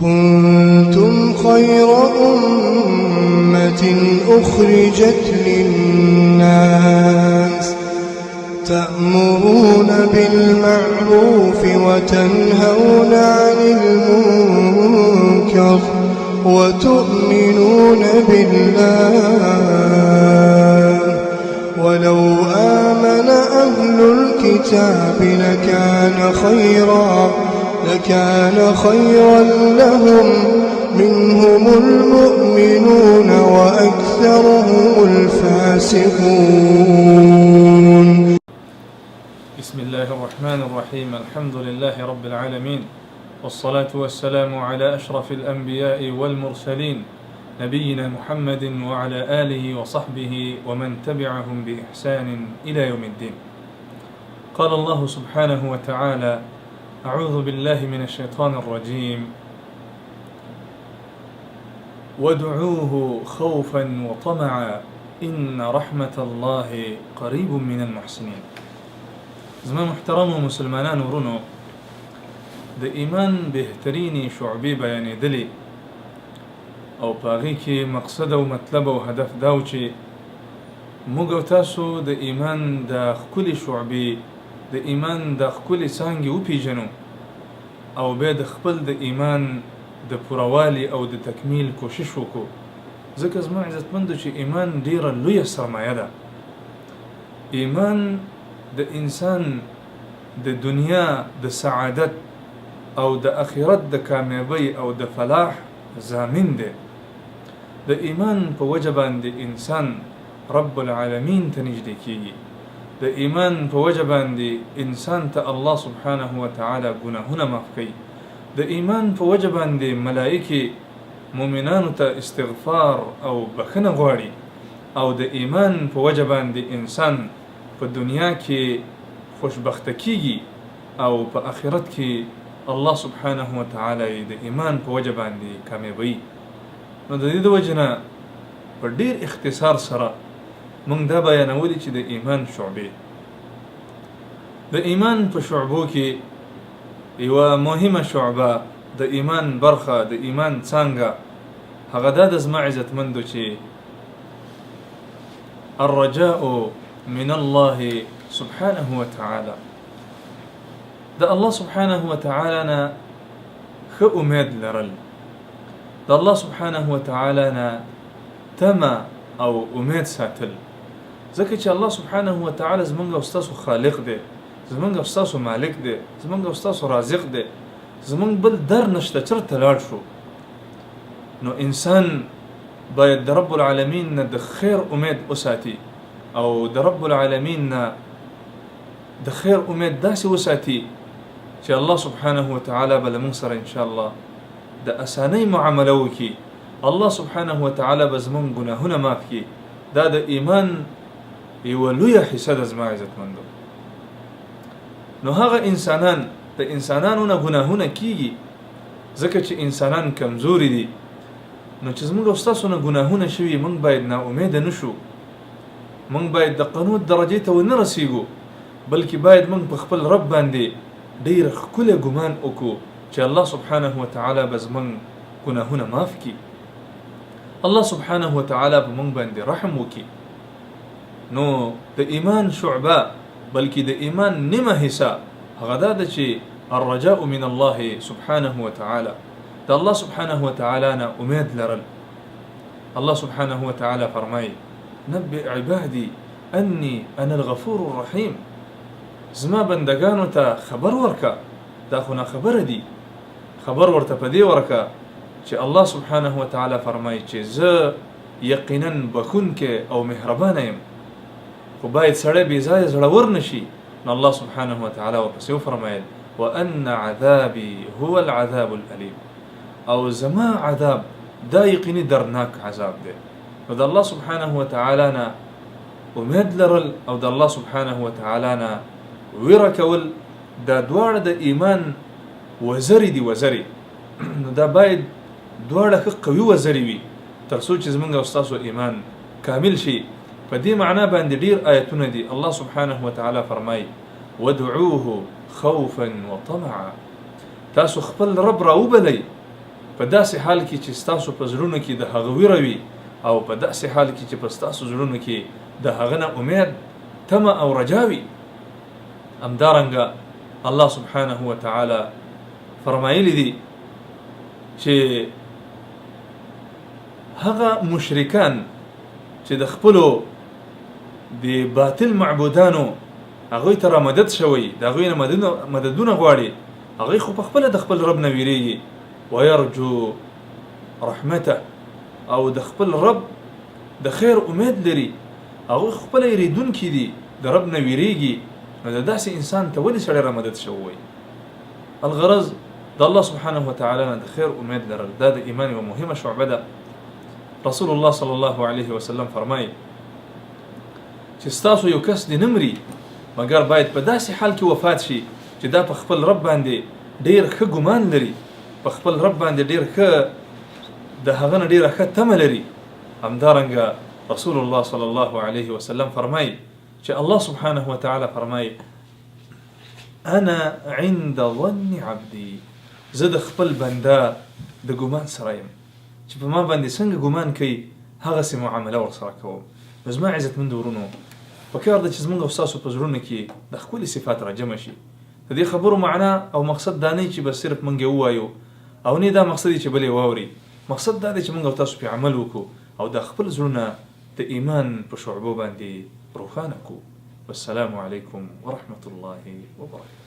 كنتم خير أمة أخرجت للناس تأمرون بالمعروف وتنهون عن المنكر وتؤمنون بالله ولو آمن أهل الكتاب لكان خيرا لهم منهم المؤمنون وأكثرهم الفاسقون. بسم الله الرحمن الرحيم. الحمد لله رب العالمين، والصلاة والسلام على أشرف الأنبياء والمرسلين، نبينا محمد وعلى آله وصحبه ومن تبعهم بإحسان إلى يوم الدين. قال الله سبحانه وتعالى: أعوذ بالله من الشيطان الرجيم، وادعوه خوفا وطمعا إن رحمة الله قريب من المحسنين. زما محترمو مسلمانانو ورونو، د ایمان بهترینې شعبې بیانېدلې او په هغې کې مقصد او مطلب او هدف دا و چې موږ او تاسو د ایمان د ښکلې شعبې، د ایمان د ښکلې څانګې وپیژنو او بیا د خپل د ایمان د پوروالي او د تکمیل کوشش وکړو، ځکه زما عزتمندو چې ایمان ډیره لویه سرمایه ده. ایمان د انسان د دنیا د سعادت او د اخرت د کامیابۍ او د فلاح ضامن دی. د ایمان په وجه باندې انسان رب العالمین ته نږدې کیږي. د ایمان په وجه باندې انسان ته الله سبحانه وتعالی ګناهونه معاف کوي. د ایمان په وجه باندې ملائکې مؤمنانو ته استغفار او بخښنه غواړي، او د ایمان په وجه باندې انسان په دنیا کې خوشبخته کیږي او په اخرت کې الله سبحانه وتعالی یې د ایمان په وجه باندې کامیابوي. نو د دې د وجې نه په ډیر اختصار سره موږ دا بیانولې چې د ایمان شعبې، د ایمان په شعبو کې یوه مهمه شعبه، د ایمان برخه، د ایمان څانګه، هغه دا د زما عزتمندو چې الرجاء من الله سبحانه وتعالى، د الله سبحانه وتعالى نه ښه امید لرل، د الله سبحانه وتعالى نه تمه او امید ساتل، ځکه چې الله سبحانه وتعالى زمونږ او ستاسو خالق دی، زمونږ او ستاسو مالک دی، زمونږ او ستاسو رازق دی، زمونږ بل در نشته چرته لاړ شو. نو انسان باید د رب العالمین نه د خیر امید وساتي، او د رب العالمین نه د خیر امید داسې وساتي چې الله سبحانه وتعالی به له موږ سره انشاءالله د اسانۍ معامله وکړي، الله سبحانه وتعالی به زموږ ګناهونه معاف کړي. دا د ایمان یوه لویه حصه ده زما عزتمندو. نو هغه انسانان، د انسانانو نه ګناهونه کیږي ځکه چې انسانان کمزوري دي. نو چې زموږ او ستاسو نه ګناهونه شوي، موږ باید نا امیده نه شو، موږ باید د قنوت درجې ته ونه رسیږو، بلکې باید موږ په خپل رب باندې ډیر ښکلی ګمان وکړو چې الله سبحانه وتعالی به زموږ ګناهونه معاف کړي، الله سبحانه وتعالی به موږ باندې رحم وکړي. نو د ایمان شعبه، بلکې د ایمان نیمه حصه هغه دا ده چې الرجاء من الله سبحانه وتعالى، د الله سبحانه وتعالی نه امید لرل. الله سبحانه وتعالی فرمایي: نبئ عبادي اني انا الغفور الرحیم. زما بندگانو ته خبر ورکه، دا خو ناخبره دي، خبر ورته په دې ورکه چې الله سبحانه وتعالی فرمایي چې زه یقینا بخښونکی او مهربانه یم، خو باید سړی بې ځایه زړور نه شي. نو الله سبحانه وتعالی ورپسې وفرمایل: وان عذابي هو العذاب الالیم، او زما عذاب دا یقیني درناک عذاب دی. نو د الله سبحانه وتعالی نه امید لرل او د الله سبحانه وتعالی نه ویره کول، دا دواړه د ایمان وزرې دي، وزرې. نو دا باید دواړه ښه قوي وزرې وي تر څو چې زمونږ او ستاسو ایمان کامل شي. په دې معنا باندې ډیر آیتونه دي. الله سبحانه وتعالی فرمایي: ودعوه خوفا وطمعا. تاسو خپل رب راوبلئ په داسې حال کې چې ستاسو په زړونو کې د هغه ویره وي او په داسې حال کې چې په ستاسو زړونو کې د هغه نه امید، تمه او رجا وي. همدارنګه الله سبحانه وتعالی فرمایلی دي چې هغه مشرکان چې د خپلو د باطل معبودانو هغوی ته را مدد شوی، د هغوی نه مددونه غواړي، هغوی خو په خپله د خپل رب نه ویریږي، ویرجو رحمته، او د خپل رب د خیر امید لري، هغوی خو خپله یریدونکي دي، د رب نه ویریږي، نو د داسې انسان ته ولې سړی را مدد شوی؟ الغرض د الله سبحانه وتعالی نه د خیر امید لرل دا د ایمان یوه مهمه شعبه ده. رسول الله صلی الله علیه وسلم فرمایي چې ستاسو یو کس دې نه مري مګر باید په داسې حال کې وفات شي چې دا په خپل رب باندې ډیر ښه ګمان لري، په خپل رب باندې ډیر ښه د هغه نه ډیره ښه تمه لري. همدارنګه رسول الله صلی الله علیه وسلم فرمایي چې الله سبحانه وتعالی فرمایي انا عند ظن عبدي، زه د خپل بنده د ګمان سره یم، چې په ما باندې څنګه ګمان کوي هغسې معامله ورسره کوم. نو زما عزتمندو ورونو، پکار ده چې زموږ او ستاسو په زړونو کې د ښکلي صفات راجمع شي. د دې خبرو معنا او مقصد دا نه چې بس صرف موږ یې ووایو او نه دا مقصد چې بل یې واوري، مقصد دا دی چې موږ او تاسو پرې عمل وکړو او دا خپل زړونه د ایمان په شعبو باندې روښانه کړو. والسلام علیکم ورحمة الله وبرکاته.